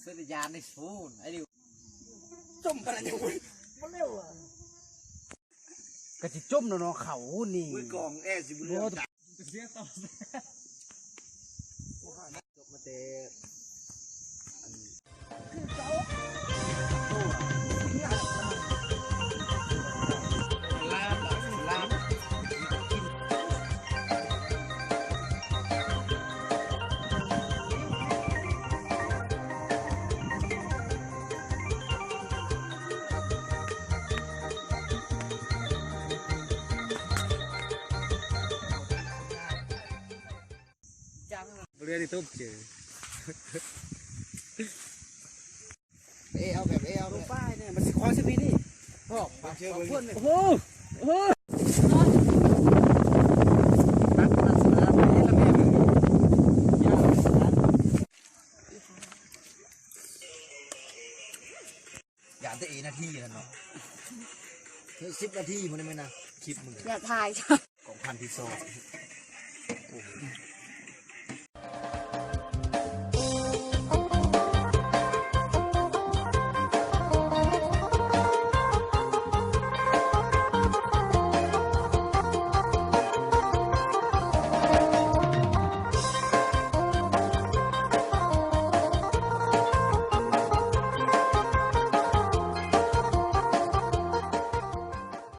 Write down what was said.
ສັນຍານໃນໂຊນ ໄອ້ດິວ ຈົມປານນັ້ນຍັງບໍ່ເລັວອ່ະ ກະຊິຈົມແລ້ວເນາະ ເຂົ້ານີ້ ມືກອງແອຊິບໍ່ເລືອກ ໂອ້ ຈະເສຍຕໍ່ ມາແຕ່ ເລື່ອງນີ້ຕົກເຈີ ເອ ເອົາແບບ ເອ ເອົາແບບ ປ້າຍນີ້ ມັນຊິຄອຍຊິປີນີ້ ພວກ ເບິ່ງເຊີງ ພວກເພິ່ນນີ້ ໂອ້ໂຫ ໂອ້ໂຫ ຕັດລັກສະນະ ເຮັດລະບຽບ ຢ້ານແຕ່ເອນາທີຫັ້ນເນາະ ເຮີ້ຍ ສິບນາທີພຸ້ນແມ່ນນະ ຄລິບມຶງ ຢ່າຖ່າຍ ກອງພັນທີສອງ ໂອ້ໂຫ